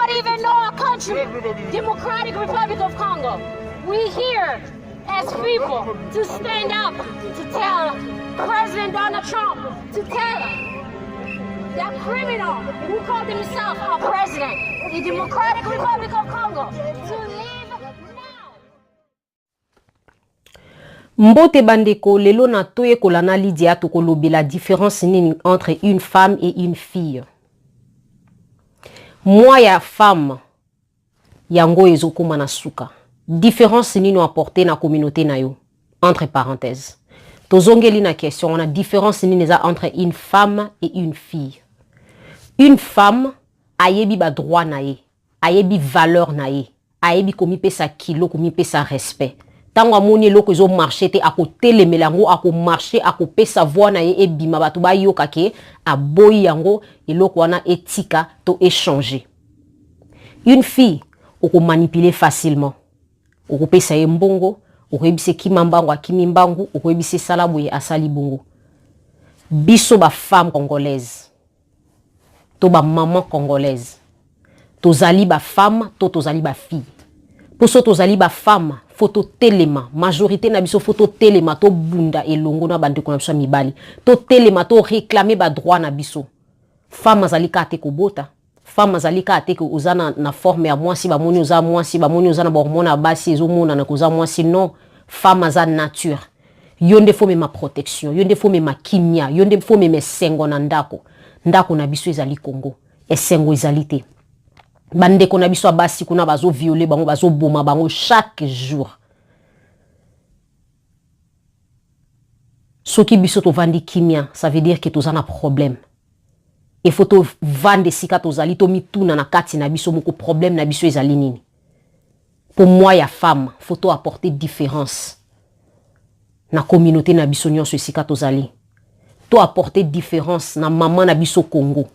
Nobody even know our country, Democratic Republic of Congo. We here as people to stand up to tell President Donald Trump, to tell that criminal who called himself our president, the Democratic Republic of Congo, to leave now. Mbote bandeko, lelo na toyekola na Lydia tokolobela différence nini entre une femme et une fille. Moi ya femme yango ezokoma na suka. Différence nini apporter na communauté na yo entre parenthèses. Tozongeli na question wana différence nini eza entre une femme et une fille. Une femme ayebi ba droit na ye, ayebi valeur na ye, ayebi komipesa kilo, komipesa respect. Ntango amoni eloko ezomarche te, akotelemela yango, akomarche, akopesa voix na ye ebima, bato bayoka ke aboyi yango, eloko wana etika to échanger. Une fille okomanipuler facilement, okopesa ye mbongo, okoyebisa ekima mbangu, akimi mbangu, okoyebisa esala boye, asali bongo. Biso bafemme congolaise to bamama congolaise, tozali bafemme to tozali bafille? Mpo so tozali bafemme, faut totelema, majorité na biso faut totelema, tobunda elongo na bandeko na biso ya mibali, totelema, toréclame badroit na biso. Femme azali kaka te kobota, femme azali kaka te ke oza na forme ya mwasi, bamoni oza mwasi, bamoni oza na bahormone ya basi, ezomonana koza mwasi. Non, femme aza nature. Yo nde faut mema protection, yo nde faut mema kimia, yo nde faut mema esengo na ndako. Ndako na biso ezali Congo, esengo ezali te. Bandeko na biso ya basi kuna bazoviole bango, bazoboma bango chaque jour. Soki biso tovandi kimia, ça veut dire ke toza na problème. Il faut tovanda esika tozali, tomituna na kati na biso moko problème na biso ezali nini. Po moi ya femme, faut to apporter différence na communauté na biso nyonso esika tozali, to apporter différence na mama na biso Congo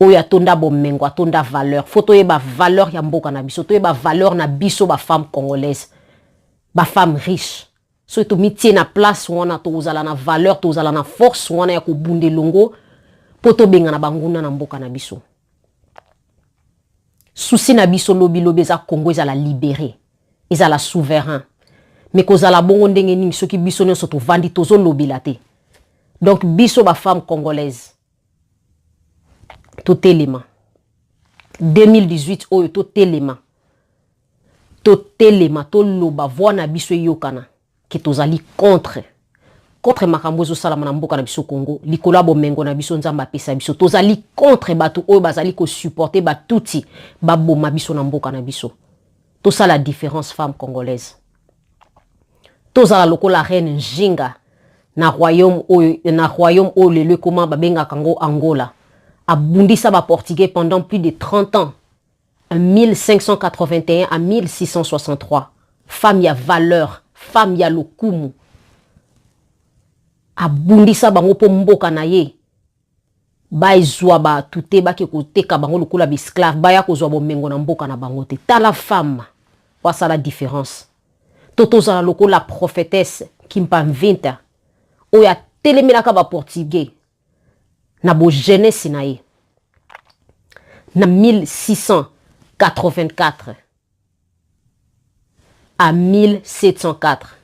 oyo atonda bomengo, atonda valeur. Faut toyeba valeur ya mboka na biso, toyeba valeur na biso bafemme congolaise, bafemme riche. Soki tomitie na place wana, tokozala na valeur, tozala na force wana ya kobunda elongo mpo tobengana banguna na mboka na biso. Souci na biso lobilobi eza Congo ezala libéré, ezala souverain. Mais kozala bongo ndenge nini soki biso nyonso tovandi tozolobela te? Donc biso bafemme congolaise, totelema 2018 oyo, totelema, totelema, toloba, voix na biso eyokana ke tozali contre makambo ezosalama na mboka na biso Congo likolo ya bomengo na biso Nzambe apesa biso. Tozali contre bato oyo bazali kosupporter batuti baboma biso na mboka na biso. Tosala différence, femme congolaise. Tozala lokola reine Njinga na royaume oyo, na royaume oyo lelo ekoma babengaka yango Angola. Abundisa baportugais pendant plus de 30 ans, 1581 à 1663. Femme ya valeur, femme ya lokumu, abundisa bango mpo mboka na ye bazwa bato te, bake koteka bango lokola baesclave, baya kozwa bomengo na mboka na bango te. Tala femme po asala différence. To tozala lokola prophétesse Kimpa Mvinta oyo atelemelaka baportugais na bojeunesse na ye na 1684 à 1704.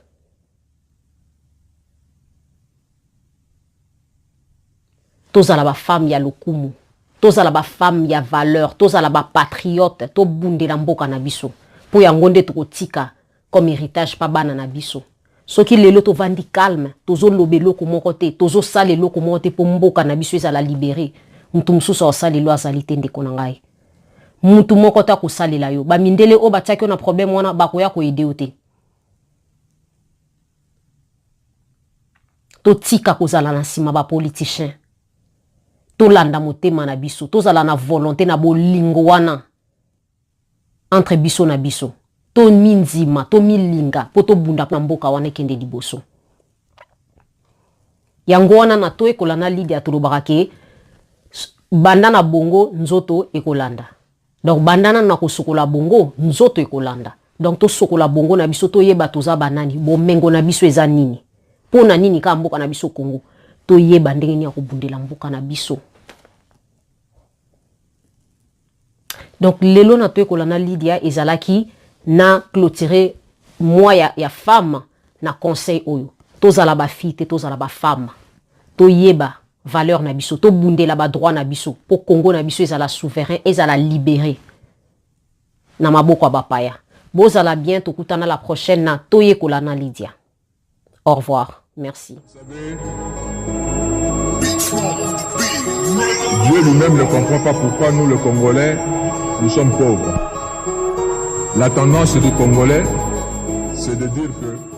Tozala bafemme ya lokumu, tozala bafemme ya valeur, tozala bapatriote, tobundela mboka na biso mpo yango nde tokotika comme héritage pa bana na biso. Soki lelo tovandi calme, tozoloba eloko moko te, tozosala eloko moko te mpo mboka na biso ezala libéré, mutu mosusu akosala elo azali te. Ndeko na ngai, mutu moko te akosalela yo. Bamindele oyo batiaki yo na problème wana bakoya koaider yo te. Totika kozala na nsima bapoliticien, tolanda motema na biso, tozala na volonté na bolingo wana entre biso na biso, tomindima, tomilinga mpo tobunda na mboka wana ekende liboso. Yango wana na toyekola na Lidia, tolobaka ke banda na bongo, nzoto ekolanda. Donc banda nano na kosokola bongo, nzoto ekolanda. Donc tosokola bongo na biso, toyeba toza banani, bomengo na biso eza nini, mpo na nini kaka mboka na biso Congo, toyeba ndenge nini ya kobundela mboka na biso. Donc lelo na Toyekola na Lydia ezalaki na clôturer mois ya femme na conseil oyo. Tozala ba fille te, tozala ba femme. Toyeba valeur na biso, tobundela ba droit na biso po Congo na biso ezala souverain, ezala libéré na maboko ya bapaya. Bozala bien, tokutana la prochaine na Toyekola na Lydia. Au revoir, merci. Dieu lui-même ne comprend pas pourquoi nous, les Congolais, nous sommes pauvres. La tendance du Congolais, c'est de dire que